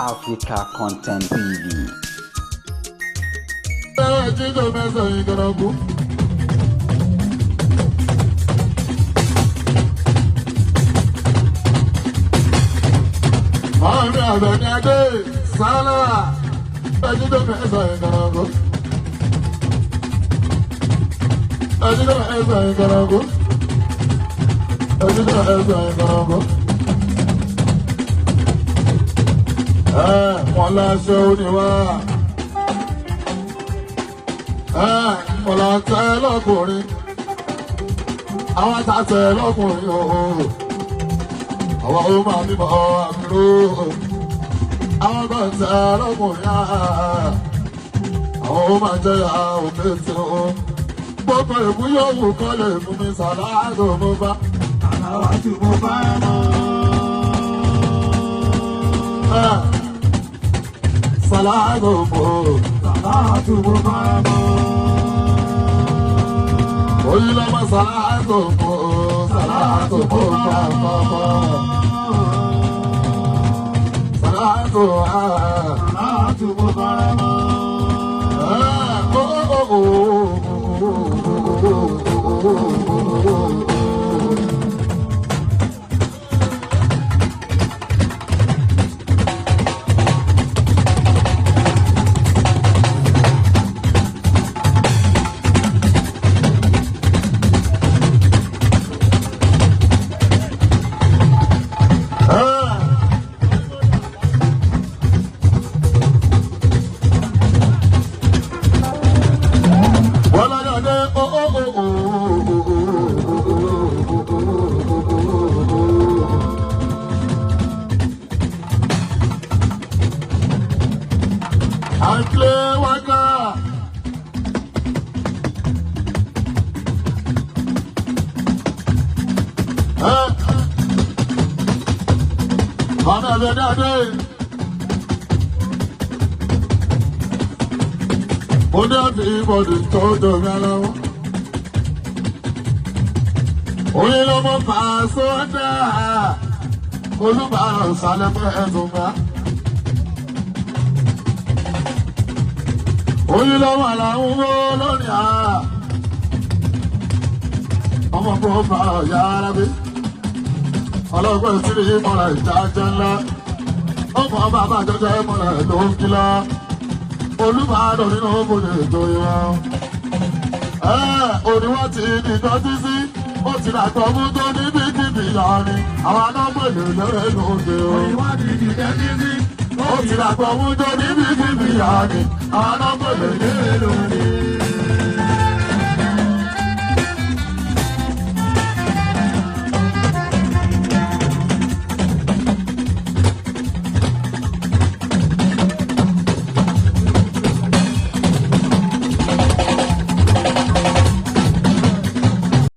Africa Content TV. Wọ́n láṣẹ oníwà, wọ́n láṣẹ lọ́kùnrin, àwọn àtàtẹ lọ́kùnrin ooo, àwọn ó máa bímọ àbúrò, àwọn kan tẹ lọ́kùnrin, àwọn ó máa jẹ́ òkè tí ó. Gbogbo ìbú yóò wù kọ́ lè fún mi sàládò mo bá. Àlàwà tí mo bá mọ́. Sàládò mo. Sàládò mo bá mọ́. Oyin lọ́mọ sàládò mo. Sàládò mo bá mọ́. Sàládò Sàládò mo bá mọ́. Mo ní àbí ìbọ̀dì tó dòmí aláwọ̀. Oyin lọ́mọ pàṣẹ dáa, olúbàárọ̀ sálẹ̀ fẹ́ ẹ̀dùn bá. Oyin lọ́mọ àlàó lónìí à. Ọmọ kò bá ọ̀yá arábí. Ọlọ́gbọ́n ìtìrí mọ́ra ìjájẹ́ ńlá. Ọmọ bàbá jọjọ́ mọ́ra ló ń kílá. Olúbàdàn nínú òbòdè tó yọ. Òní wọ́n ti dìjọ́ tí sí, ó ti dàgbọ́ mú tó níbi kíbi yọrin. Àwọn anábòlè lórí lóde o. Òní wọ́n ti dìjọ́ tí sí, ó ti dàgbọ́ mú tó níbi kíbi yọrin. Àwọn anábòlè